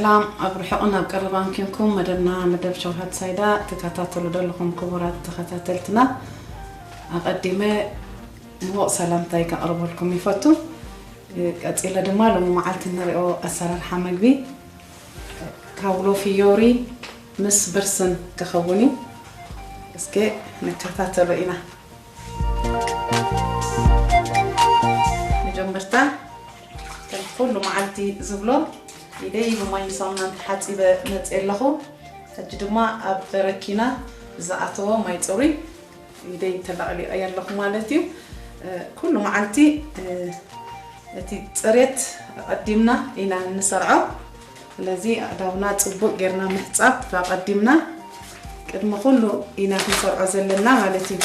ሰላም፣ ኣብ ርሑቕን ኣብ ቀረባን ኬንኩም መደብና፣ መደብ ሸውሃት ሳይዳ ትከታተሉ ዘለኹም ክቡራት ተኸታተልትና፣ ኣቐዲመ ምዉቕ ሰላምታይ ከቕርበልኩም ይፈቱ። ቀጺለ ድማ ሎሚ መዓልቲ እንሪኦ ኣሰራርሓ መግቢ ካውሎ ፊዮሪ ምስ ብርስን ክኸውን እዩ። እስከ ንከታተሎ ኢና። መጀመርታ ከም ኩሉ መዓልቲ ዝብሎ ኢደይ ብማይን ሳሙናን ተሓጺበ መጽእ ኣለኹ። ሕጂ ድማ ኣብ በረኪና ዝኣተወ ማይ ጽሩይ ኢደይ ተላቕሊቐ ኣለኹ ማለት እዩ። እ፣ ኩሉ መዓልቲ፣ እ፣ እቲ ጽሬት ኣቐዲምና ኢና እንሰርዖ። ስለዚ ኣእዳውና ጽቡቕ ጌርና ምሕጻብ ኣቐዲምና ቅድሚ ኩሉ ኢና ክንሰርዖ ዘለና ማለት እዩ።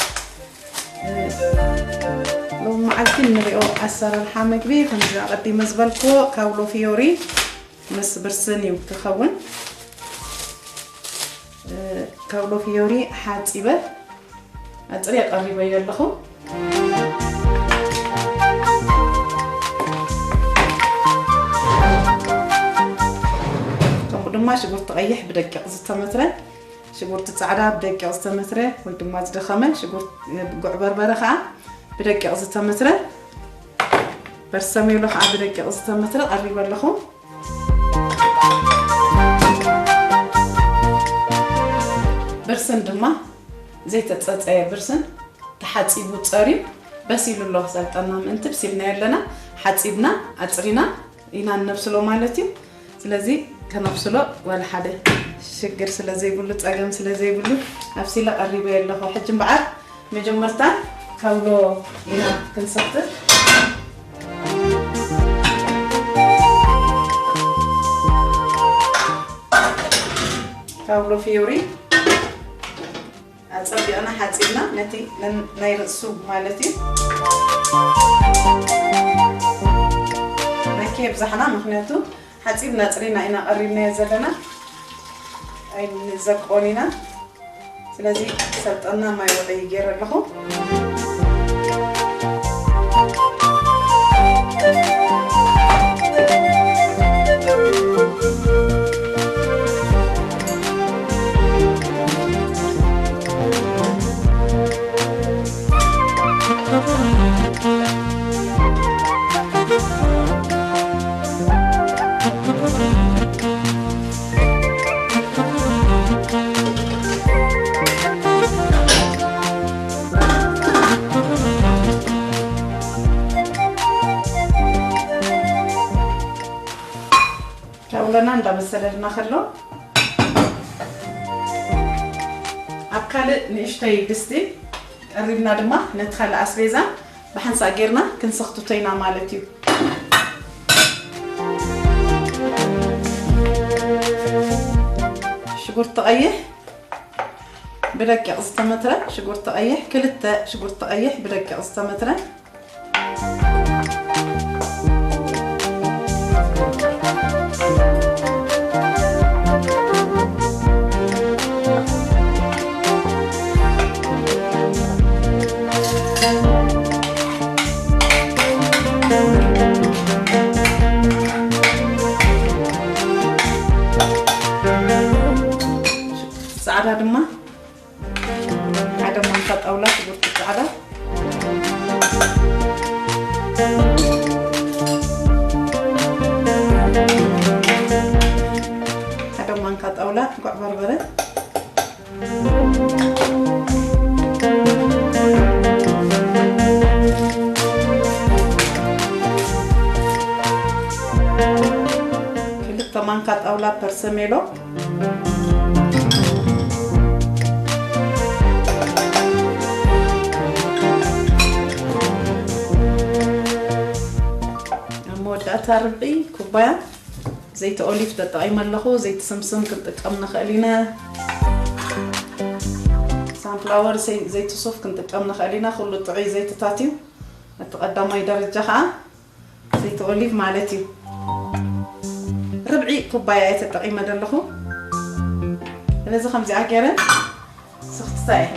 እ፣ ሎሚ መዓልቲ እንሪኦ ኣሰራርሓ መግቢ ከምዚ ኣቐዲመ ዝበልክዎ ካውሎ ፊዮሪ ምስ ብርስን እዩ ክኸውን። እ፣ ካውሎ ፊዮሪ ሓጺበ ኣጽርየ ቀሪበዮ ኣለኹ። ከምኡ ድማ ሽጉርቲ ቀይሕ ብደቂቕ ዝተመትረ፣ ሽጉርቲ ጻዕዳ ብደቂቕ ዝተመትረ ወይ ድማ ዝደኸመ፣ ሽጉርቲ፣ ጉዕ በርበረ ከኣ ብደቂቕ ዝተመትረ፣ በርሰሜሎ ከኣ ብደቂቕ ዝተመትረ ቀሪበ ኣለኹ። ብርስን ድማ ዘይተጸጸየ ብርስን ተሓጺቡ ጸርዩ በሲሉ ኣሎ። ሰልጠና ምእንቲ ብሲልና የለና፣ ሓጺብና ኣጽሪና ኢና እነብስሎ ማለት እዩ። ስለዚ ከነብስሎ ዋላ ሓደ ሽግር ስለ ዘይብሉ፣ ጸገም ስለ ዘይብሉ ኣብሲለ ቀሪበ ኣለኹ። ሕጂ እምበኣር መጀመርታ ካውሎ ኢና ክንሰፍት። ካውሎ ፊዮሪ ኣጸቢቕና ሓጺብና ነቲ ነን-፣ ናይ ርእሱ ማለት እዩ። ማይከ የብዛሕና፣ ምኽንያቱ ሓጺብና ጽሪና ኢና ቀሪብናዮ ዘለና። ኣይንዘቆን ኢና። ስለዚ ሰልጠና ማይ ወደይ ገይረ ኣለኹ። ካውሎና እንዳበሰለልና ከሎ ኣብ ካልእ ንእሽተይ ድስቲ ቀሪብና ድማ ነቲ ካልእ ኣስቤዛ ብሓንሳእ ጌርና ክንሰኽትቶ ኢና ማለት እዩ። ሽጉርቲ ቀይሕ ብደቂቕ ዝተመትረ፣ ሽጉርቲ ቀይሕ፣ ክልተ ሽጉርቲ ቀይሕ ብደቂቕ ዝተመትረ። ጻዕዳ ድማ ሓደ ማንካ ጣውላ ሽጉርቲ ጻዕዳ፣ ሓደ ማንካ ጣውላ ጉዕ በርበረ፣ ክልተ ማንካ ጣውላ ፐርሰሜሎ፣ ኣብ መወዳእታ ርብዒ ኩባያ ዘይቲ ኦሊቭ ተጠቒመ ኣለኹ። ዘይቲ ስምስም ክንጥቀም ንኽእል ኢና። ሳንፍላወር፣ ዘይ-፣ ዘይቲ ሱፍ ክንጥቀም ንኽእል ኢና። ኩሉ ጥዑይ ዘይትታት እዩ። እቲ ቀዳማይ ደረጃ ኸዓ ዘይቲ ኦሊቭ ማለት እዩ። ርብዒ ኩባያ እየ ተጠቒመ ዘለኹ። ስለዚ ከምዚኣ ገይረ ስኽትታ እየ።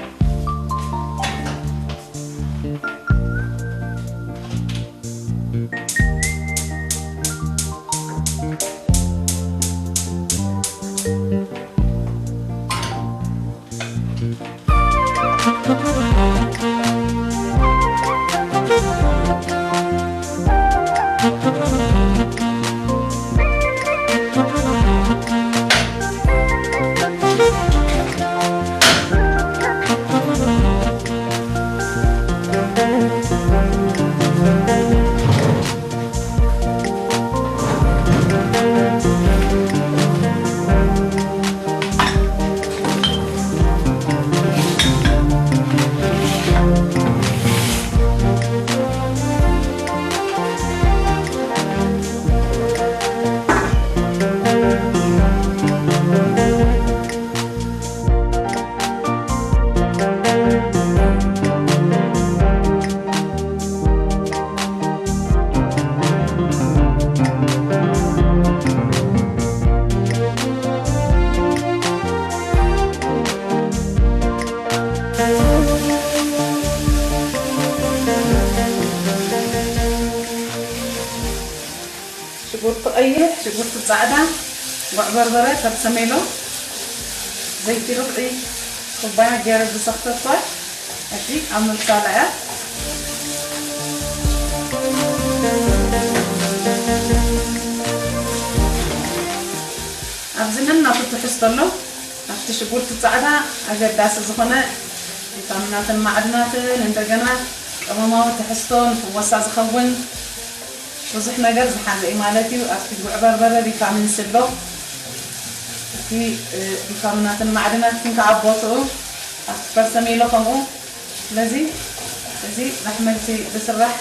ሽጉርቲ ጻዕዳ፣ ጉዕ በርበረ፣ ከርሰሜሎ፣ ዘይቲ ርብዒ ኩባያ ገይረ ዝሰኽተትኳ። ሕጂ ኣብ ምብሳላ እያ። ኣብዚ ነናቱ ትሕዝቶ ኣሎ። ኣብቲ ሽጉርቲ ጻዕዳ ኣገዳሲ ዝኾነ ቪታሚናትን ማዕድናትን፣ እንደገና ቀመማዊ ትሕዝቶ ንፍወሳ ዝኸውን ብዙሕ ነገር ዝሓዘ እዩ ማለት እዩ። ኣብቲ ጉዕ በርበረ ቪታሚን ሲ ኣሎ። እቲ፣ እ፣ ቪታሚናትን ማዕድናትን ከዓ ቦትኡ ኣብቲ ፐርሰሜሎ ከምኡ። ስለዚ እዚ ኣሕምልቲ ዝስራሕ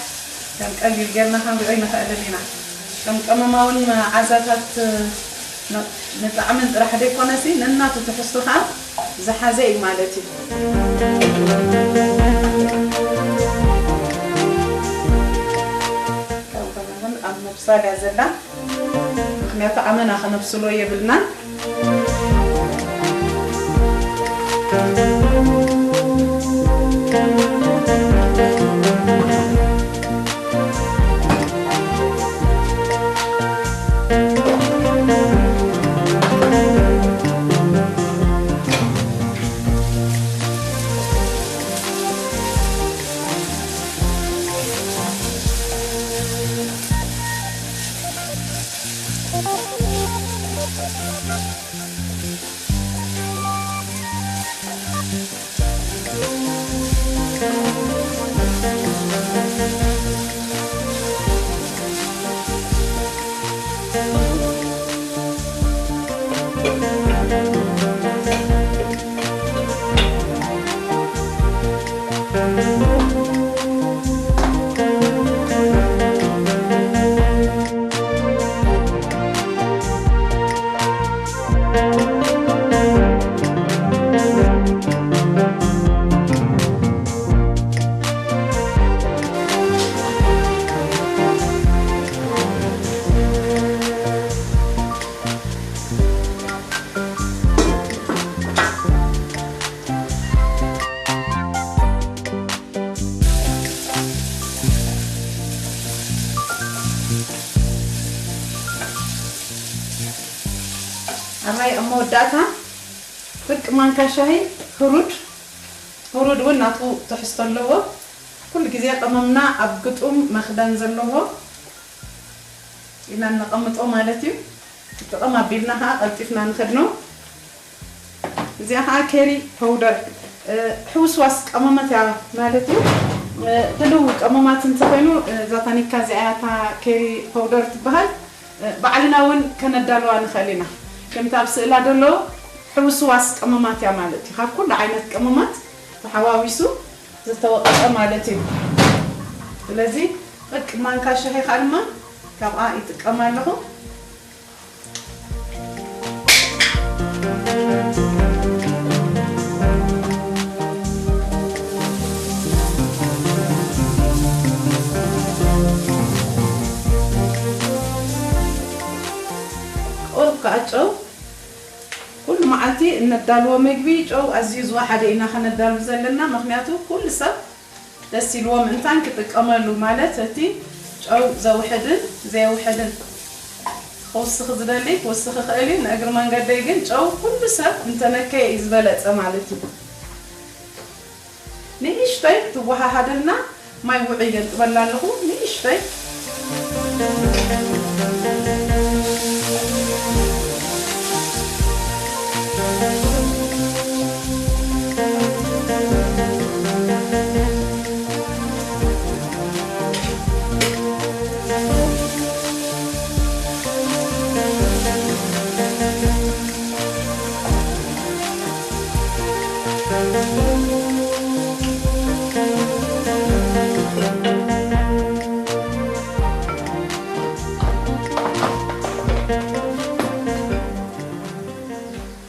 ከም ቀሊል ጌርና ክንሪኦ ኣይንኽእልን ኢና። ከም ቀመማውን መዓዛታት ን-፣ ንጣዕምን ጥራሕ ዘይኮነሲ ነናቱ ትሕዝቶ ከዓ ዝሓዘ እዩ ማለት እዩ። ካብ ከማን ኣብ ምብሳል እያ ዘላ። ምኽንያቱ ኣመና ከነብስሎ የብልናን። ኣራይ ኣብ መወዳእታ ፍርቂ ማንካ ሻሂ ህሩድ፣ ህሩድ እውን ናቱ ትሕዝቶ ኣለዎ። ኩሉ ግዜ ቀመምና ኣብ ግጡም መኽደን ዘለዎ ኢና እነቐምጦ ማለት እዩ። ግጥም ኣቢልና ከዓ ቀልጢፍና ንኸድኖ። እዚኣ ከዓ ኬሪ ፓውደር፣ እ፣ ሕውስዋስ ቀመማት እያ ማለት እዩ። እ፣ ህልው ቀመማት እንተኾይኑ፣ እ፣ እዛ ታኒካ እዚኣ እያ እታ ኬሪ ፓውደር ትበሃል። እ፣ ባዕልና እውን ከነዳልዋ ንኽእል ኢና። ከምቲ ኣብ ስእላ ዘሎ ሕውስዋስ ቀመማት እያ ማለት እዩ። ካብ ኩሉ ዓይነት ቀመማት ተሓዋዊሱ ዝተወቀጠ ማለት እዩ። ስለዚ ፍርቂ ማንካ ሻሂ ከዓ ድማ ካብኣ ይጥቀም ኣለኹ። ቁሩብ ከዓ ጨው። ኩሉ መዓልቲ እነዳልዎ ምግቢ ጨው ኣዝዩ ዝወሓደ ኢና ከነዳሉ ዘለና። ምኽንያቱ ኩሉ ሰብ ደስ ኢልዎ ምእንታን ክጥቀመሉ፣ ማለት እቲ ጨው ዘውሕድን ዘየውሕድን። ክውስኽ ዝደሊ ክውስኽ ይኽእል እዩ። ንእግሪ መንገደይ ግን ጨው ኩሉ ሰብ እንተነከየ እዩ ዝበለጸ ማለት እዩ። ንእሽተይ ትወሃሃደልና ማይ ውዑይ የንጥበላ ኣለኹ። ንእሽተይ።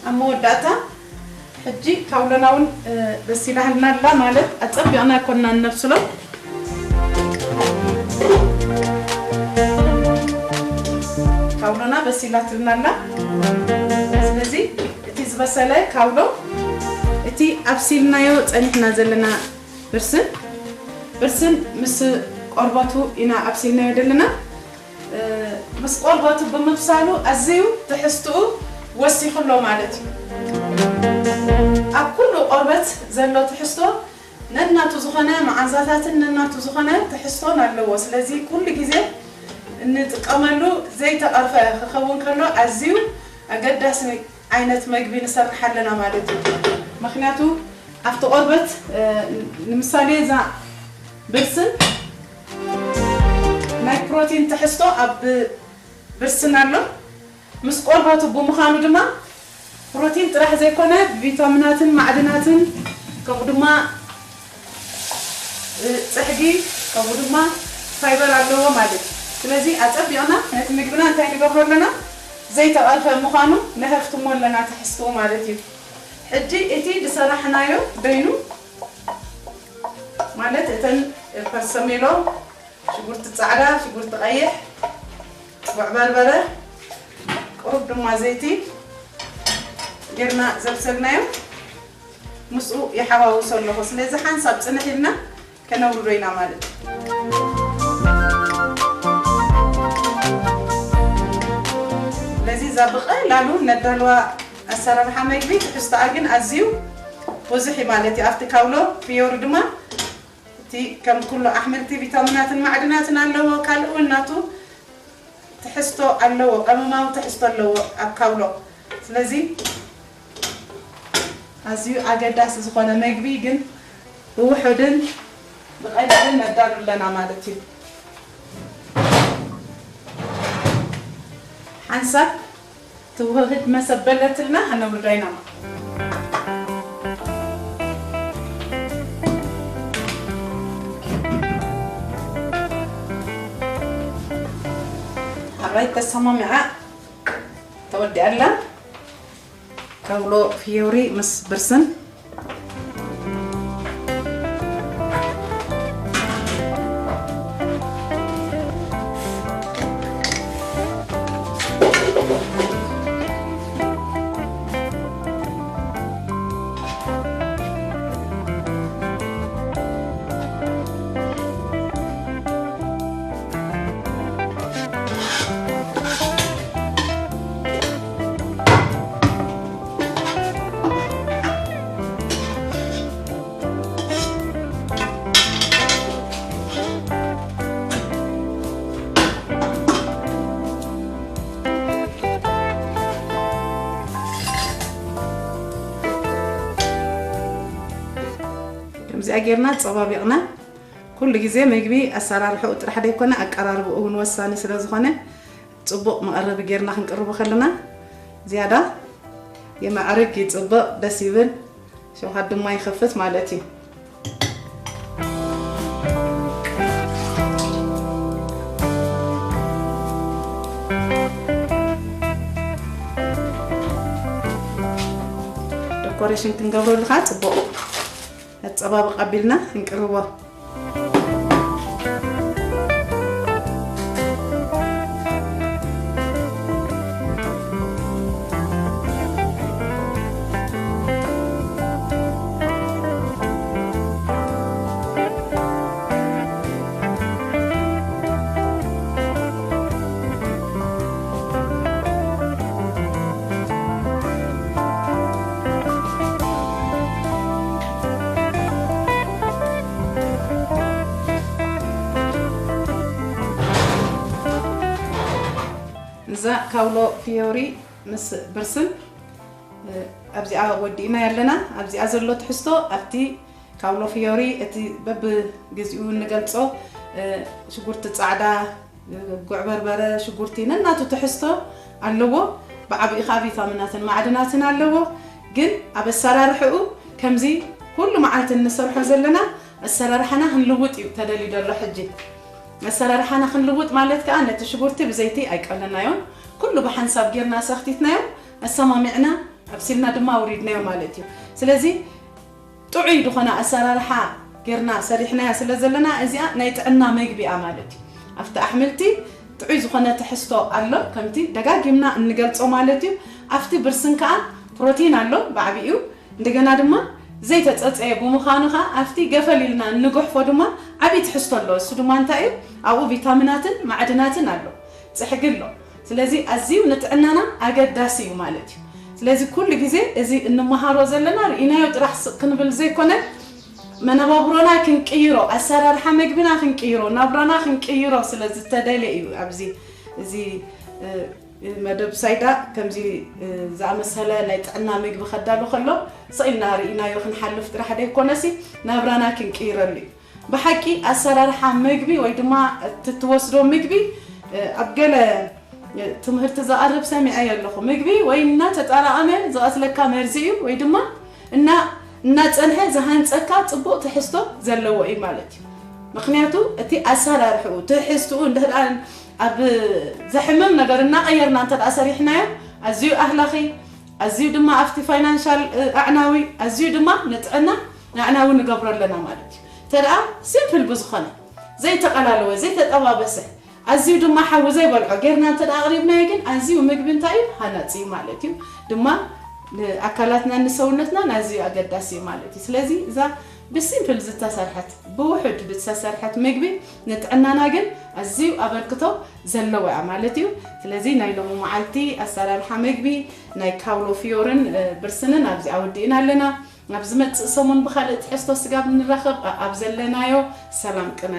ኣብ መወዳእታ ሕጂ ካውሎና እውን፣ እ፣ በሲላህልና ኣላ፣ ማለት ኣጸቢቕና ኮና እነብስሎ። ካውሎና በሲላትልና ኣላ። ስለዚ እቲ ዝበሰለ ካውሎ፣ እቲ ኣብሲልናዮ ጸኒሕና ዘለና ብርስን፣ ብርስን ምስ ቆርበቱ ኢና ኣብሲልናዮ ዘለና። እ፣ ምስ ቆርበቱ ብምብሳሉ ኣዝዩ ትሕዝትኡ ወሲኹ ኣሎ ማለት እዩ። ኣብ ኩሉ ቆርበት ዘሎ ትሕዝቶ ነናቱ ዝኾነ መዓዛታትን ነናቱ ዝኾነ ትሕዝቶን ኣለዎ። ስለዚ ኩሉ ግዜ እንጥቀመሉ ዘይተቐርፈ ክኸውን ከሎ ኣዝዩ ኣገዳሲ ዓይነት መግቢ ንሰርሕ ኣለና ማለት እዩ። ምኽንያቱ ኣብቲ ቆርበት፣ እ፣ ንምሳሌ እዛ ብርስን ናይ ፕሮቲን ትሕዝቶ ኣብ ብርስን ኣሎ። ምስ ቆርበቱ ብምዃኑ ድማ ፕሮቲን ጥራሕ ዘይኮነ ቪታሚናትን ማዕድናትን ከምኡ ድማ እ፣ ጽሕጊ ከምኡ ድማ ፋይበር ኣለዎ ማለት እዩ። ስለዚ ኣጸቢቕና ነቲ ምግብና እንታይ ንገብሮ ኣለና? ዘይተቐርፈ ምዃኑ ነሀፍትሞ ኣለና ትሕዝትኡ ማለት እዩ። ሕጂ እቲ ዝሰራሕናዮ በይኑ ማለት እተን ፐርሰሜሎ፣ ሽጉርቲ ጻዕዳ፣ ሽጉርቲ ቀይሕ፣ ጉዕ በርበረ፣ ቁሩብ ድማ ዘይቲ ጌርና ዘብሰልናዮ ምስኡ ይሓዋውሶ ኣለኹ። ስለዚ ሓንሳብ ጽንሕ ኢልና ከነውርዶ ኢና ማለት እዩ። ስለዚ እዛ ብቐላሉ ነዳልዋ ኣሰራርሓ መግቢ ትሕዝቶኣ ግን ኣዝዩ ብዙሕ እዩ ማለት እዩ። ኣብቲ ካውሎ ፍዮሪ ድማ እቲ ከም ኩሉ ኣሕምልቲ ቪታሚናትን ማዕድናትን ኣለዎ። ካልእ እውን ናቱ ትሕዝቶ ኣለዎ፣ ቀመማዊ ትሕዝቶ ኣለዎ ኣብ ካውሎ። ስለዚ ኣዝዩ ኣገዳሲ ዝኾነ መግቢ ግን ብውሑድን ብቐሊልን ነዳሉ ኣለና ማለት እዩ። ሓንሳብ ትውህድ መሰብ በለትልና ኣነውርዳ ኢና። ኣራይ ተሰማሚዓ ተወዲኣ ኣላ። ካውሎ ፍዮሪ ምስ ብርስን። ከምዚኣ ጌርና ጸባቢቕና። ኩሉ ግዜ መግቢ ኣሰራርሕኡ ጥራሕ ደይኮነ ኣቀራርብኡ እውን ወሳኒ ስለ ዝኾነ ጽቡቕ መቐረቢ ጌርና ክንቅርቦ ከለና ዝያዳ የማዕርግ፣ ይጽብቕ፣ ደስ ይብል፣ ሸውሃት ድማ ይኸፍት ማለት እዩ። ደኮሬሽን ክንገብረሉ ከዓ ጽቡቕ ነጸባብቕ ኣቢልና ክንቅርቦ። እዛ ካውሎ ፍዮሪ ምስ ብርስን፣ እ፣ ኣብዚኣ ወዲእና ያለና። ኣብዚኣ ዘሎ ትሕዝቶ ኣብቲ ካውሎ ፍዮሪ፣ እቲ በብግዚኡ እንገልጾ፣ እ፣ ሽጉርቲ ጻዕዳ፣ እ፣ ጉዕ በርበረ፣ ሽጉርቲ ነናቱ ትሕዝቶ ኣለዎ። ብዓቢኡ ኸኣ ቪታሚናትን ማዕድናትን ኣለዎ። ግን ኣብ ኣሰራርሕኡ ከምዚ ኩሉ መዓልቲ እንሰርሖ ዘለና ኣሰራርሓና ክንልውጥ እዩ ተደልዩ ዘሎ ሕጂ። ኣሰራርሓና ክንልውጥ ማለት ከኣ ነቲ ሽጉርቲ ብዘይቲ ኣይቀለናዮን። ኩሉ ብሓንሳብ ጌርና ሰኽቲትናዮ፣ ኣሰማሚዕና፣ ኣብሲልና ድማ ኣውሪድናዮ ማለት እዩ። ስለዚ ጥዑይ ዝኾነ ኣሰራርሓ ጌርና ሰሪሕናያ ስለ ዘለና እዚኣ ናይ ጥዕና መግቢ እያ ማለት እዩ። ኣብቲ ኣሕምልቲ ጥዑይ ዝኾነ ትሕዝቶ ኣሎ፣ ከምቲ ደጋጊምና እንገልጾ ማለት እዩ። ኣብቲ ብርስን ከኣ ፕሮቲን ኣሎ ብዓቢኡ። እንደገና ድማ ዘይተጸጸየ ብምዃኑ ኸኣ ኣብቲ ገፈል ኢልና እንጉሕፎ ድማ ዓቢ ትሕዝቶ ኣለዎ። እሱ ድማ እንታይ እዩ? ኣብኡ ቪታሚናትን ማዕድናትን ኣሎ። ጽሕጊ ኣሎ። ስለዚ ኣዝዩ ንጥዕናና ኣገዳሲ እዩ ማለት እዩ። ስለዚ ኩሉ ግዜ እዚ እንመሃሮ ዘለና ርኢናዮ ጥራሕ ስቕ ክንብል ዘይኮነ፣ መነባብሮና ክንቅይሮ፣ ኣሰራርሓ መግብና ክንቅይሮ፣ ናብራና ክንቅይሮ ስለ ዝተደልየ እዩ። ኣብዚ እዚ መደብ ሳይዳ ከምዚ ዝኣመሰለ ናይ ጥዕና ምግቢ ከዳሉ ከሎ ስቕ ኢልና ርኢናዮ ክንሓልፍ ጥራሕ ደይኮነሲ፣ ናብራና ክንቅይረሉ እዩ። ብሓቂ ኣሰራርሓ ምግቢ ወይ ድማ እቲ ትወስዶ ምግቢ ኣብ ገለ ትምህርቲ ዝቐርብ ሰሚዐ ኣለኹ። ምግቢ ወይ እናተጠራቐመ ዝቐትለካ መርዚ እዩ ወይ ድማ እና እናጸንሐ ዝሃንጸካ ጽቡቕ ትሕዝቶ ዘለዎ እዩ ማለት እዩ። ምክንያቱ እቲ ኣሰራርሕኡ ትሕዝትኡ እንድሕር ኣብ ዘሕምም ነገር እናቐየርና እንተ ደኣ ሰሪሕናዮ ኣዝዩ ኣህላኺ፣ ኣዝዩ ድማ ኣብቲ ፋይናንሻል ኣዕናዊ፣ ኣዝዩ ድማ ንጥዕና ኣዕናዊ ንገብሮ ኣለና ማለት እዩ። እንተ ደኣ ሲምፕል ብዝኾነ ዘይተቐላለወ ዘይተጠባበሰ ኣዝዩ ድማ ሓዊ ዘይበልዖ ጌርና እንተ ኣቕሪብናዮ ግን ኣዝዩ ምግቢ እንታይ እዩ ሃናፂ እዩ ማለት እዩ። ድማ ኣካላትናን ንሰውነትናን ኣዝዩ ኣገዳሲ እዩ ማለት እዩ። ስለዚ እዛ ብሲምፕል ዝተሰርሐት ብውሑድ ዝተሰርሐት ምግቢ ንጥዕናና ግን ኣዝዩ ኣበርክቶ ዘለዎ እያ ማለት እዩ። ስለዚ ናይ ሎሚ መዓልቲ ኣሰራርሓ ምግቢ ናይ ካውሎ ፍዮርን ብርስንን ኣብዚ ኣወዲእና ኣለና። ኣብ ዝመፅእ ሰሙን ብካልእ ትሕዝቶ ስጋብ ንራኸብ ኣብ ዘለናዮ ሰላም ቅነ